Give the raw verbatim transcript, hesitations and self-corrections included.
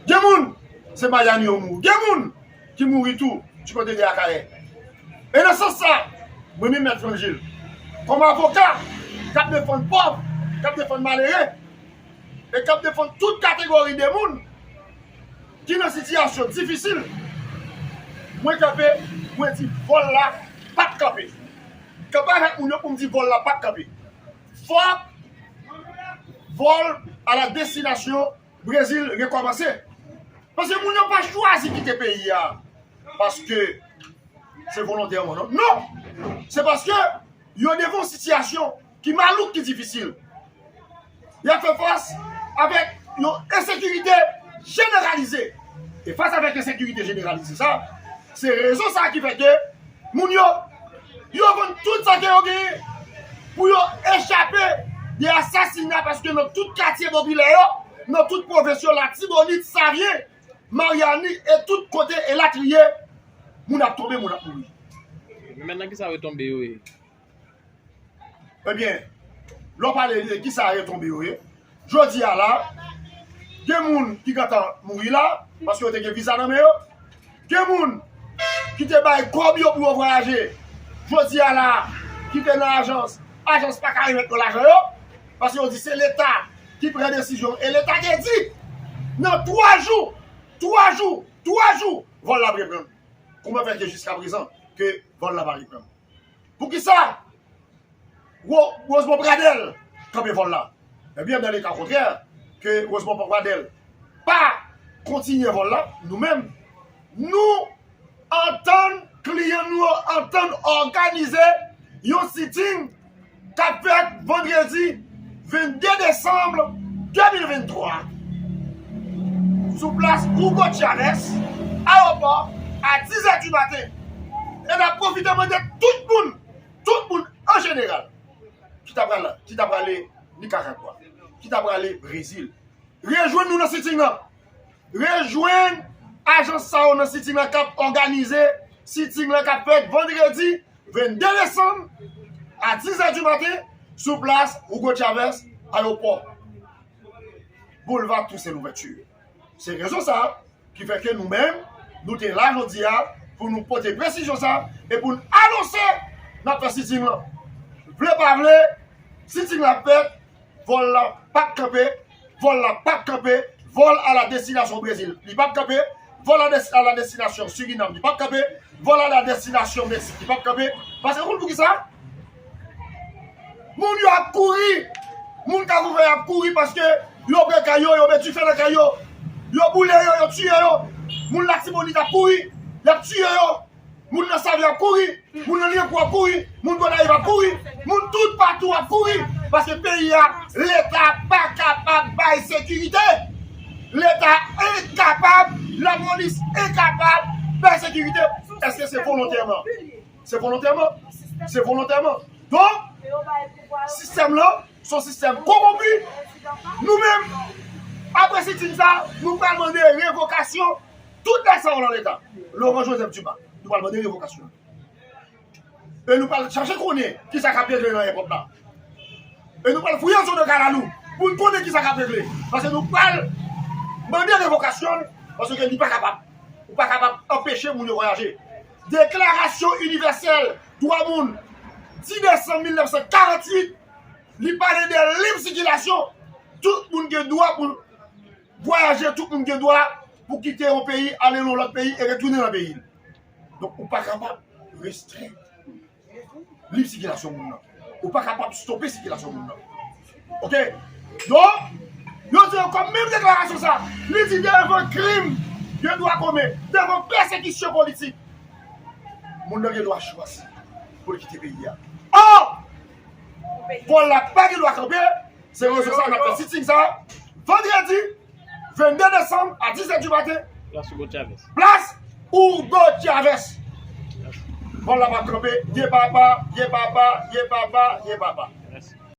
Gen moun, se Miami yo mouri. Gen moun ki mouri tou, di kote de Akayè. E nan sans sa, mwen menm Mèt Franjil, kòm avoka k ap defann pòv, k ap defann malere, e k ap defann tout kategori de moun ki nan sitiyasyon difisil, mwen kanpe, mwen di vòl la p ap kanpe. Kanpe avèk moun yo pou m di vòl la p ap kanpe. Fòk vòl a la destinasyon Brezil rekòmanse. Paske moun yo pa chwazi kite peyi a paske se volontèman, non. Non! Se paske yo devan yon sitiyasyon ki malouk, ki difisil. Y ap fè fas avèk yon ensekirite jeneralize. E fas avèk ensekirite jeneralize sa, se rezon sa ki fè ke moun yo, yo vann tout sa ke yo genyen pou yo echape de asasina, paske nan tout katye popilè yo, nan tout pwovens yo, Latibonit, Savyen, Maryani e tout kote elatriye, moun ap tonbe, moun ap mouri. Men nan kisa retonbe yo ye? Ebyen, lè w pale de kisa retonbe yo ye, jodi a la, gen moun ki gentan mouri la, paske yo te gen viza nan men yo. Gen moun ki te bay kòb yo pou yo vwayaje, jodi a la, ki te nan ajans, ajans pa ka remèt yo lajan yo, paske yo di se Leta ki pran desizyon. E Leta te di, nan twa jou, twa jou, twa jou, vòl la ap reprann. Kòman fè ke jiskaprezan ke vòl la pa reprann? Poukisa Ro-, Rosemont Pradel kanpe vòl la? Ebyen, dans le cas contraire, ke Rosemont Pradel pa kontinye vòl la, nou menm, nou antann kliyan nou yo, antann òganize yon sitting k ap fèt vandredi vennde desanm de mil venntwa sou plas Hugo Chavez, ayewopò, a dis è di maten. E n ap pwofite mande tout moun, tout moun an jeneral, ki ta pral, ki ta prale Nikaragwa, ki ta prale Brezil, rejwenn nou nan sitting lan. Rejwenn ajans sa yo nan sitting lan k ap òganize sitting lan k ap fèt vandredi vennde desanm a dis è di maten sou plas Hugo Chavez, ayewopò, Boulevard Toussaint Louverture. Se rezon sa a ki fè ke nou menm, nou te la jodi a pou nou pote presizyon sa a e pou n anonse n ap fè sitting lan. Vle pa vle, sitting lan ap fèt, vòl la p ap kanpe, vòl la p ap kanpe, vòl a la destinasyon Brezil, li p ap kanpe, vòl a des-, a la destinasyon Sirinam, li p ap kanpe, vòl a la destinasyon Meksik, li p ap kanpe. Paske ou konn poukisa? Moun yo ap kouri. Moun k ap ouvè ap kouri paske yo pran kay yo, yo met dife nan kay yo, yo boule yo, yo tiye yo. Moun Latibonit ap kouri, y ap tiye yo. Moun nan Savyen ap kouri, moun nan Lyankou ap kouri, moun Gonayiv ap kouri, moun tout patou ap kouri. Paske peyi a, Leta pa kapab bay sekirite. Leta enkapab, lapolis enkapab bay sekirite. Èske se volontèman? Se volontèman. Se volontèman. Donk, sistèm lan se yon sistèm kowonpi. Nou menm, apre sitting sa, nou pral mande revokasyon tout nèg sa yo nan Leta. Laurent Joseph Dumas, nou pral mande revokasyon. E nou pral chache konnen kisa k ap regle nan èpòt la. E nou pral fouye andedan kalalou pou n konnen kisa k ap regle. Paske nou pral mande revokasyon l, paske li pa kapab. Ou pa kapab anpeche moun yo vwayaje. Deklarasyon inivèsèl dwa moun, dis desanm mil nèf san karanntuit, li pale de lib sikilasyon. Tout moun gen dwa pou vwayaje, tout moun gen dwa pou kite yon peyi, ale nan yon lòt peyi e retounen nan peyi l. Donk, ou pa kapab restrenn lib sikilasyon moun nan. Ou pa kapab stope sikilasyon moun nan. Oke? Donk, yo di ankò menm deklarasyon sa, li di devan krim gen dwa komen, devan pèsekisyon politik, moun nan gen dwa chwazi pou l kite peyi a. Ò! Vòl la pa gen dwa kanpe, se rezon sa n ap fè sitting sa, vandredi vennde desanm a dis è di maten. Plas Hugo Chavez. Plas Hugo Chavez. Vòl la p ap kanpe, ye papa, ye papa, ye papa, ye papa. Mèsi.